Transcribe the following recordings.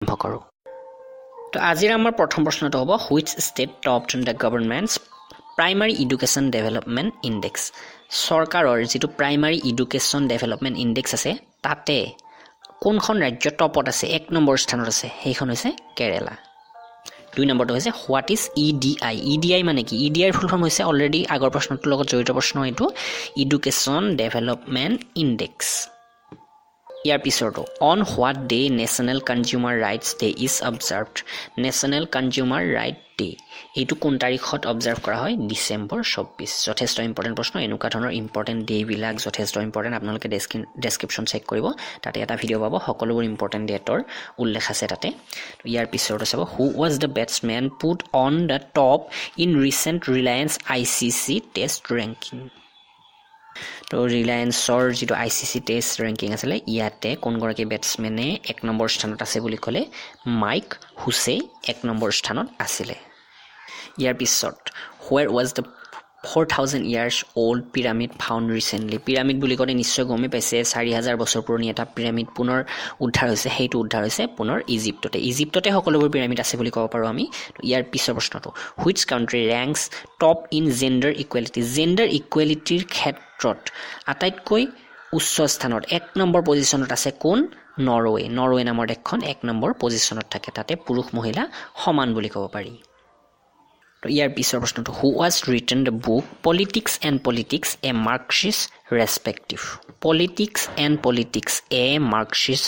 কৰোঁ। তো আজিৰ আমাৰ প্ৰথম প্ৰশ্নটো হ'ব, Which state topped the government's Primary Education Development Index? চৰকাৰৰ যিটো প্ৰাইমাৰী এডুকেশ্যন ডেভেলপমেণ্ট ইণ্ডেক্স আছে, তাতে কোনখন ৰাজ্য টপত আছে, এক নম্বৰ স্থানত আছে? সেইখন হৈছে কেৰেলা। দুই নম্বৰটো হৈছে, What is EDI? EDI মানে কি? ইডিআইৰ ফুল ফৰ্ম হৈছে, অলৰেডি আগৰ প্ৰশ্নটোৰ লগত জড়িত প্ৰশ্ন এইটো, এডুকেশ্যন ডেভেলপমেণ্ট ইণ্ডেক্স। ইয়াৰ পিছৰটো, On what day National Consumer Rights Day is observed? National Consumer Right Day এইটো কোন তাৰিখত অবজাৰ্ভ কৰা হয়? ডিচেম্বৰ 24। যথেষ্ট ইম্পৰ্টেণ্ট প্ৰশ্ন। এনেকুৱা ধৰণৰ ইম্পৰ্টেণ্ট ডে'বিলাক যথেষ্ট ইম্পৰ্টেণ্ট। আপোনালোকে ডেছক্ৰিপশ্যন চেক কৰিব, তাতে এটা ভিডিঅ' পাব, সকলোবোৰ ইম্পৰ্টেণ্ট ডেটৰ উল্লেখ আছে তাতে। ইয়াৰ পিছৰটো চাব, Who was the batsman put on the top in recent Reliance ICC Test ranking? তো ৰিলায়েন্সৰ যিটো আইচিচি টেষ্ট ৰেংকিং আছিলে, ইয়াতে কোনগৰাকী বেটছমেনে এক নম্বৰ স্থানত আছে বুলি ক'লে মাইক হুছেই এক নম্বৰ স্থানত আছিলে। ইয়াৰ পিছত, Where was the 4000 years old pyramid found recently? Pyramid বুলি ক'লে নিশ্চয় গমেই পাইছে, 4000 বছৰ পুৰণি এটা পিৰামিড পুনৰ উদ্ধাৰ হৈছে। সেইটো উদ্ধাৰ হৈছে পুনৰ ইজিপ্ততে। ইজিপ্ততে সকলোবোৰ পিৰামিড আছে বুলি ক'ব পাৰোঁ আমি। ইয়াৰ পিছৰ প্ৰশ্নটো, Which country ranks top in gender equality? Gender ইকুৱেলিটিৰ ক্ষেত্ৰত আটাইতকৈ উচ্চ স্থানত, এক নম্বৰ পজিশ্যনত আছে কোন? নৰৱে। নৰৱে নামৰ দেশখন এক নম্বৰ পজিশ্যনত থাকে। তাতে পুৰুষ মহিলা সমান বুলি ক'ব পাৰি। তো ইয়াৰ পিছৰ প্ৰশ্নটো, Who was written the book Politics and Politics: A Marxist Perspective? Politics and Politics: A Marxist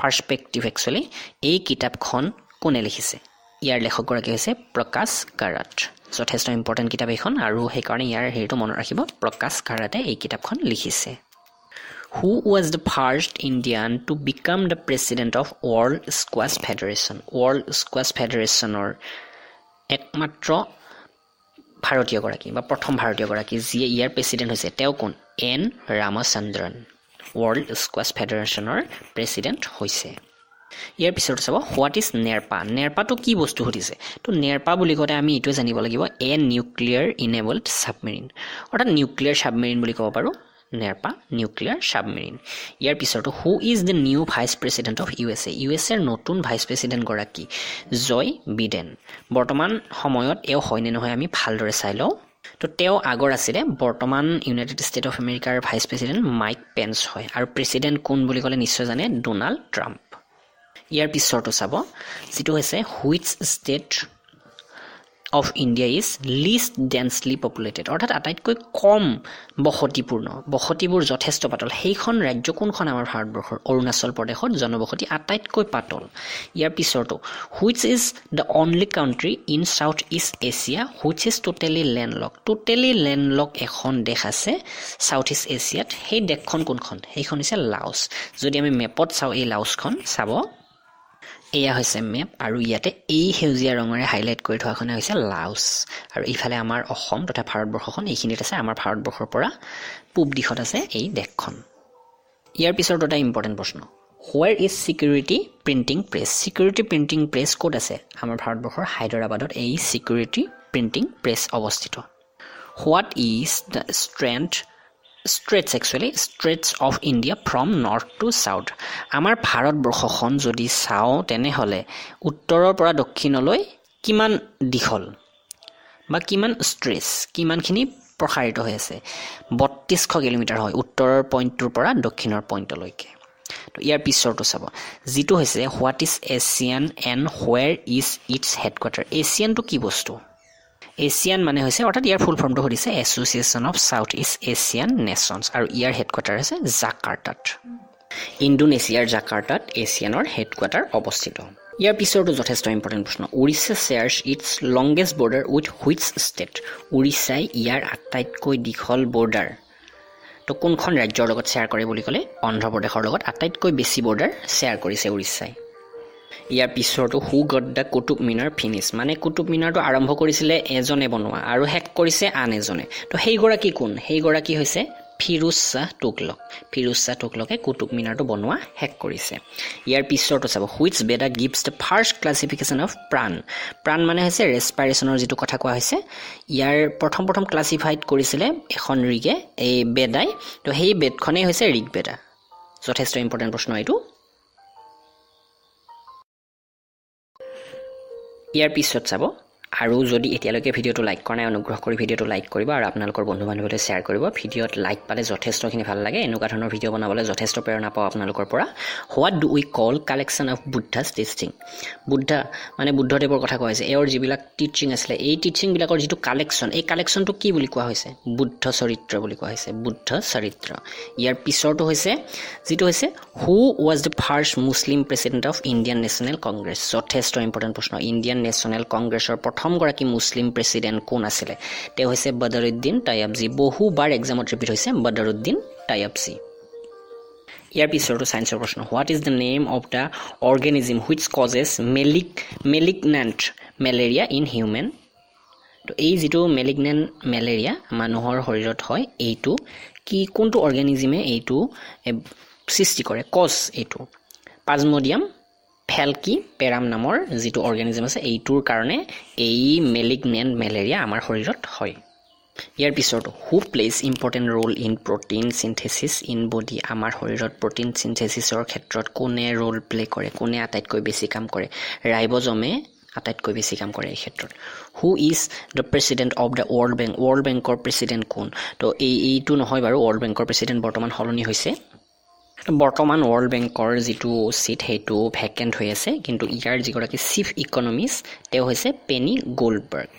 Perspective actually, এই কিতাপখন কোনে লিখিছে? ইয়াৰ লেখকগৰাকী হৈছে প্ৰকাশ কাৰাট। যথেষ্ট ইম্পৰ্টেণ্ট কিতাপ এইখন আৰু সেইকাৰণে ইয়াৰ হেৰিটো মনত ৰাখিব, প্ৰকাশ কাৰাটে এই কিতাপখন লিখিছে। Who was the first Indian to become the president of World Squash Federation? World squash ফেডাৰেশ্যনৰ একমাত্ৰ ভাৰতীয়গৰাকী বা প্ৰথম ভাৰতীয়গৰাকী যিয়ে ইয়াৰ প্ৰেচিডেণ্ট হৈছে, তেওঁ কোন? এন ৰামচন্দ্ৰন ৱৰ্ল্ড স্কোৱাছ ফেডাৰেশ্যনৰ প্ৰেচিডেণ্ট হৈছে। ইয়াৰ পিছত চাব, What is NERPA? নেৰপাটো কি বস্তু সুধিছে। তো নেৰপা বুলি কওঁতে আমি এইটোৱে জানিব লাগিব, এ নিউক্লিয়াৰ ইনেবল্ড ছাবমেৰিন, অৰ্থাৎ নিউক্লিয়াৰ ছাবমেৰিন বুলি ক'ব পাৰোঁ। Nerpa nuclear submarine. ইয়াৰ পিছৰটো, Who is the new vice president of USA? ইউএছএৰ নতুন ভাইচ প্ৰেচিডেণ্টগৰাকী জয় বিডেন। বৰ্তমান সময়ত এওঁ হয়নে নহয় আমি ভালদৰে চাই লওঁ। তো তেওঁ আগৰ আছিলে, বৰ্তমান ইউনাইটেড ষ্টেট অফ আমেৰিকাৰ ভাইচ প্ৰেচিডেণ্ট মাইক পেন্স হয় আৰু প্ৰেচিডেণ্ট কোন বুলি ক'লে নিশ্চয় জানে, ডোনাল্ড ট্ৰাম্প। ইয়াৰ পিছৰটো চাব, যিটো হৈছে, Which state of India is least densely populated? অৰ্থাৎ আটাইতকৈ কম বসতিপূৰ্ণ, বসতিবোৰ যথেষ্ট পাতল, সেইখন ৰাজ্য কোনখন আমাৰ ভাৰতবৰ্ষৰ? অৰুণাচল প্ৰদেশত জনবসতি আটাইতকৈ পাতল। ইয়াৰ পিছৰটো, Which is the only country in South East Asia which is totally landlocked? Totally landlock এখন দেশ আছে চাউথ ইষ্ট এছিয়াত, সেই দেশখন কোনখন? সেইখন হৈছে লাওচ। যদি আমি মেপত চাওঁ, এই লাওচখন চাব, এয়া হৈছে মেপ আৰু ইয়াতে এই সেউজীয়া ৰঙেৰে হাইলাইট কৰি থোৱাখনে হৈছে লাওচ আৰু ইফালে আমাৰ অসম তথা ভাৰতবৰ্ষখন এইখিনিত আছে। আমাৰ ভাৰতবৰ্ষৰ পৰা পূব দিশত আছে এই দেশখন। ইয়াৰ পিছত এটা ইম্পৰ্টেণ্ট প্ৰশ্ন, Where is Security Printing Press? Security printing press ক'ত আছে? আমাৰ ভাৰতবৰ্ষৰ হায়দৰাবাদত এই ছিকিউৰিটি প্ৰিণ্টিং প্ৰেছ অৱস্থিত। What is the stretch, actually stretch of India from north to south? আমাৰ ভাৰতবৰ্ষখন যদি চাওঁ, তেনেহ'লে উত্তৰৰ পৰা দক্ষিণলৈ কিমান দীঘল বা কিমান ষ্ট্ৰেচ, কিমানখিনি প্ৰসাৰিত হৈ আছে? 3200 কিলোমিটাৰ হয় উত্তৰৰ পইণ্টটোৰ পৰা দক্ষিণৰ পইণ্টলৈকে। তো ইয়াৰ পিছৰটো চাব, যিটো হৈছে, What is ASEAN and where is its headquarter? এছিয়ানটো কি বস্তু? এছিয়ান মানে হৈছে, অৰ্থাৎ ইয়াৰ ফুল ফৰ্মটো সুধিছে, Association of South East Asian Nations আৰু ইয়াৰ হেডকোৱাৰ্টাৰ হৈছে জাকাৰ্টাত। ইণ্ডোনেছিয়াৰ জাকাৰ্টাত এছিয়ানৰ হেডকোৱাৰ্টাৰ অৱস্থিত। ইয়াৰ পিছৰটো যথেষ্ট ইম্পৰ্টেণ্ট প্ৰশ্ন, Odisha shares its longest border with which state? উৰিষ্যাই ইয়াৰ আটাইতকৈ দীঘল বৰ্ডাৰ তো কোনখন ৰাজ্যৰ লগত শ্বেয়াৰ কৰে বুলি ক'লে অন্ধ্ৰপ্ৰদেশৰ লগত আটাইতকৈ বেছি বৰ্ডাৰ শ্বেয়াৰ কৰিছে উৰিষ্যাই। ইয়াৰ পিছৰটো, Who got the Qutub Minar finish? মানে কুটুব মিনাৰটো আৰম্ভ কৰিছিলে এজনে বনোৱা আৰু শেষ কৰিছে আন এজনে। তো সেইগৰাকী কোন? সেইগৰাকী হৈছে ফিৰোজ শ্বাহ তুগলক। ফিৰোজ শ্বাহ তুগলকে কুটুব মিনাৰটো বনোৱা শেষ কৰিছে। ইয়াৰ পিছৰটো চাব, Which Veda gives the first classification of prana? প্ৰাণ মানে হৈছে ৰেচপাইৰেশ্যনৰ যিটো কথা কোৱা হৈছে। ইয়াৰ প্ৰথম প্ৰথম ক্লাছিফাইড কৰিছিলে এখন ঋগে, এই বেদাই। তো সেই বেদখনেই হৈছে ঋগবেদা। যথেষ্ট ইম্পৰ্টেণ্ট প্ৰশ্ন এইটো। ইয়াৰ পিছত চাব, আৰু যদি এতিয়ালৈকে ভিডিঅ'টো লাইক কৰা নাই, অনুগ্ৰহ কৰি ভিডিঅ'টো লাইক কৰিব আৰু আপোনালোকৰ বন্ধু বান্ধৱীলৈ শ্বেয়াৰ কৰিব। ভিডিঅ'ত লাইক পালে যথেষ্টখিনি ভাল লাগে, এনেকুৱা ধৰণৰ ভিডিঅ' বনাবলৈ যথেষ্ট প্ৰেৰণা পাওঁ আপোনালোকৰ পৰা। What do we call collection of Buddha's teaching? Buddha মানে বুদ্ধদেৱৰ কথা কোৱা হৈছে, এওঁৰ যিবিলাক টিচিং আছিলে, এই টিচিংবিলাকৰ যিটো কালেকশ্যন, এই কালেকশ্যনটো কি বুলি কোৱা হৈছে? বুদ্ধ চৰিত্ৰ বুলি কোৱা হৈছে, বুদ্ধ চৰিত্ৰ। ইয়াৰ পিছৰটো হৈছে যিটো হৈছে who was the first Muslim president of Indian National Congress? যথেষ্ট ইম্পৰ্টেণ্ট প্ৰশ্ন। ইণ্ডিয়ান নেশ্যনেল কংগ্ৰেছৰ প্ৰথমগৰাকী মুছলিম প্ৰেচিডেণ্ট কোন আছিলে? তেওঁ হৈছে বদৰুদ্দিন তায়াবজী। বহুবাৰ এক্সামত ৰিপিট হৈছে বদৰুদ্দিন তায়াবজী। ইয়াৰ পিছৰটো ছায়েন্সৰ প্ৰশ্ন, what is the name of the organism which causes malignant malaria in human? তো এই যিটো মেলিগনেণ্ট মেলেৰিয়া মানুহৰ শৰীৰত হয়, এইটো কি, কোনটো অৰ্গেনিজিমে এইটো সৃষ্টি কৰে, কজ এইটো? পাজমডিয়াম ফেলকি পেৰাম নামৰ যিটো অৰ্গেনিজিম আছে, এইটোৰ কাৰণে এই মেলিগনেণ্ট মেলেৰিয়া আমাৰ শৰীৰত হয়। ইয়াৰ পিছৰটো, who plays important role in protein synthesis in body? আমাৰ শৰীৰত প্ৰ'টিন চিনথেচিছৰ ক্ষেত্ৰত কোনে ৰোল প্লে কৰে, কোনে আটাইতকৈ বেছি কাম কৰে? ৰাইবজমে আটাইতকৈ বেছি কাম কৰে এই ক্ষেত্ৰত। Who is the president of the World Bank? World বেংকৰ প্ৰেচিডেণ্ট কোন? তো এইটো নহয় বাৰু, ৱৰ্ল্ড বেংকৰ প্ৰেচিডেণ্ট বৰ্তমান সলনি হৈছে। বৰ্তমান ৱৰ্ল্ড বেংকৰ যিটো ছিট সেইটো ভেকেণ্ট হৈ আছে, কিন্তু ইয়াৰ যিগৰাকী চিফ ইকনমিষ্ট তেওঁ হৈছে পেনি গ'ল্ডবাৰ্গ।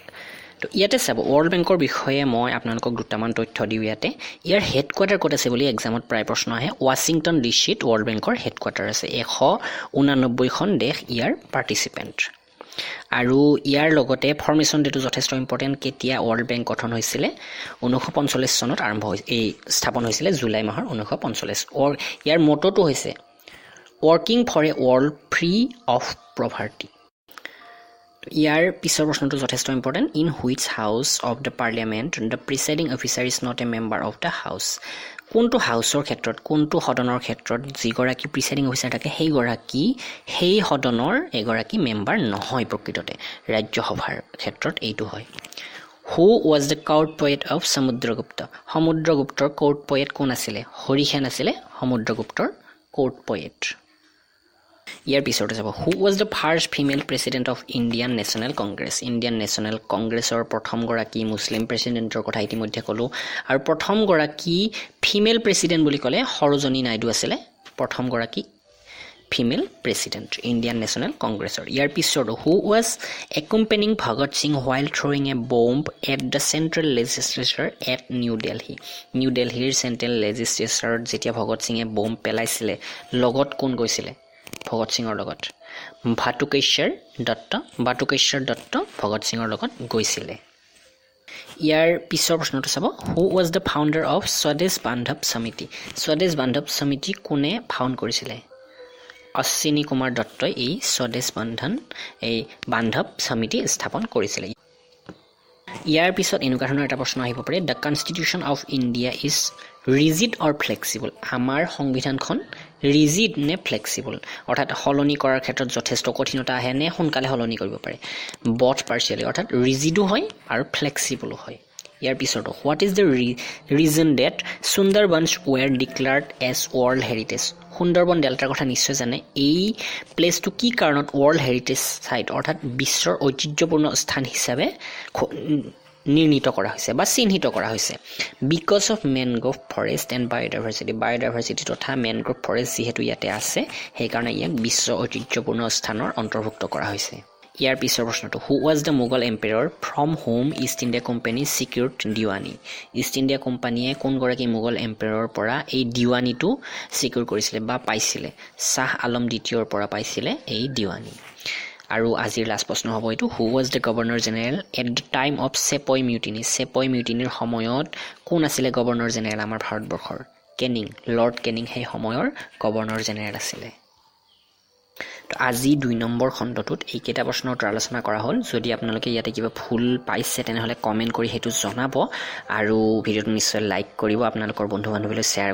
তো ইয়াতে চাব, ৱৰ্ল্ড বেংকৰ বিষয়ে মই আপোনালোকক দুটামান তথ্য দিওঁ। ইয়াতে ইয়াৰ হেডকোৱাৰ্টাৰ ক'ত আছে বুলি এক্সামত প্ৰায় প্ৰশ্ন আহে। ৱাশ্বিংটন ডি চিত ৱৰ্ল্ড বেংকৰ হেডকোৱাৰ্টাৰ আছে। 189খন দেশ ইয়াৰ পাৰ্টিচিপেণ্ট। আৰু ইয়াৰ লগতে ফৰ্মেশ্যন ডেটো যথেষ্ট ইম্পৰ্টেণ্ট। কেতিয়া ৱৰ্ল্ড বেংক গঠন হৈছিলে? 1945 চনত আৰম্ভ হৈ এই স্থাপন হৈছিলে জুলাই মাহৰ 1945। ইয়াৰ মট'টো হৈছে working for a world free of poverty. ইয়াৰ পিছৰ প্ৰশ্নটো যথেষ্ট important. In which house of the parliament the presiding officer is not a member of the house? কোনটো হাউচৰ ক্ষেত্ৰত, কোনটো সদনৰ ক্ষেত্ৰত যিগৰাকী প্ৰিচাইডিং অফিচাৰ থাকে সেইগৰাকী সেই সদনৰ এগৰাকী মেম্বাৰ নহয়? প্ৰকৃততে ৰাজ্যসভাৰ ক্ষেত্ৰত এইটো হয়। Who was the court poet of Samudragupta? সমুদ্ৰগুপ্তৰ court poet কোন আছিলে? হৰিসেন আছিলে সমুদ্ৰগুপ্তৰ কোৰ্ট পয়েট। ইয়াৰ পিছতে যাব, who was the first female president of Indian National Congress? Indian national কংগ্ৰেছৰ প্ৰথমগৰাকী মুছলিম প্ৰেচিডেণ্টৰ কথা ইতিমধ্যে ক'লোঁ, আৰু প্ৰথমগৰাকী ফিমেল প্ৰেচিডেণ্ট বুলি ক'লে সৰোজনী নাইডু আছিলে প্ৰথমগৰাকী ফিমেল প্ৰেচিডেণ্ট ইণ্ডিয়ান নেশ্যনেল কংগ্ৰেছৰ। ইয়াৰ পিছৰটো, who was accompanying Bhagat Singh while throwing a bomb at the central legislature at New Delhi? New দেলহিৰ central লেজিছলেচাৰত যেতিয়া ভগত সিঙে বম্ব পেলাইছিলে, লগত কোন গৈছিলে ভগত সিঙৰ লগত? ভাটুকেশ্বৰ দত্ত। বাটুকেশ্বৰ দত্ত ভগত সিঙৰ লগত গৈছিলে। ইয়াৰ পিছৰ প্ৰশ্নটো চাব, who was the founder of Swadesh Bandhab Samiti? Swadesh Bandhab সমিতি কোনে ফাউণ্ড কৰিছিলে? অশ্বিনী কুমাৰ দত্তই এই স্বদেশ বন্ধন এই বান্ধৱ সমিতি স্থাপন কৰিছিলে। ইয়াৰ পিছত এনেকুৱা ধৰণৰ এটা প্ৰশ্ন আহিব পাৰে, the constitution of India is rigid or flexible? আমাৰ সংবিধানখন ৰিজিড নে ফ্লেক্সিবল, অৰ্থাৎ সলনি কৰাৰ ক্ষেত্ৰত যথেষ্ট কঠিনতা আহে নে সোনকালে সলনি কৰিব পাৰে? বথ পাৰ্চিয়েলি, অৰ্থাৎ ৰিজিডো হয় আৰু ফ্লেক্সিবলো হয়। ইয়াৰ পিছতো, what is the reason that Sundarbans were declared as world heritage? Sundarban ডেল্টাৰ কথা নিশ্চয় জানে। এই প্লেচটো কি কাৰণত ৱৰ্ল্ড হেৰিটেজ চাইট, অৰ্থাৎ বিশ্বৰ ঐতিহ্যপূৰ্ণ স্থান হিচাপে নিৰ্ণীত কৰা হৈছে বা চিহ্নিত কৰা হৈছে? Because of mangrove forest and biodiversity. Biodiversity তথা মেনগ্ৰোভ ফৰেষ্ট যিহেতু ইয়াতে আছে, সেইকাৰণে ইয়াক বিশ্ব ঐতিহ্যপূৰ্ণ স্থানৰ অন্তৰ্ভুক্ত কৰা হৈছে। ইয়াৰ পিছৰ প্ৰশ্নটো, who was the Mughal emperor from whom East India Company secured Diwani? East India কোম্পানীয়ে কোনগৰাকী মোগল এম্পেৰৰ পৰা এই দিৱানীটো ছিকিউৰ কৰিছিলে বা পাইছিলে? শ্বাহ আলম দ্বিতীয়ৰ পৰা পাইছিলে এই দিৱানী। আৰু আজিৰ লাষ্ট প্ৰশ্ন হ'ব এইটো, who was the governor general at the time of Sepoy Mutiny? Sepoy মিউটিনিৰ সময়ত কোন আছিলে গভৰ্ণৰ জেনেৰেল আমাৰ ভাৰতবৰ্ষৰ? কেনিং, লৰ্ড কেনিং সেই সময়ৰ গভৰ্ণৰ জেনেৰেল আছিলে। তো আজি 2 নম্বৰ খণ্ডটোত এইকেইটা প্ৰশ্নৰ উত্তৰ আলোচনা কৰা হ'ল। যদি আপোনালোকে ইয়াতে কিবা ভুল পাইছে তেনেহ'লে কমেণ্ট কৰি সেইটো জনাব, আৰু ভিডিঅ'টো নিশ্চয় লাইক কৰিব, আপোনালোকৰ বন্ধু বান্ধৱীলৈ শ্বেয়াৰ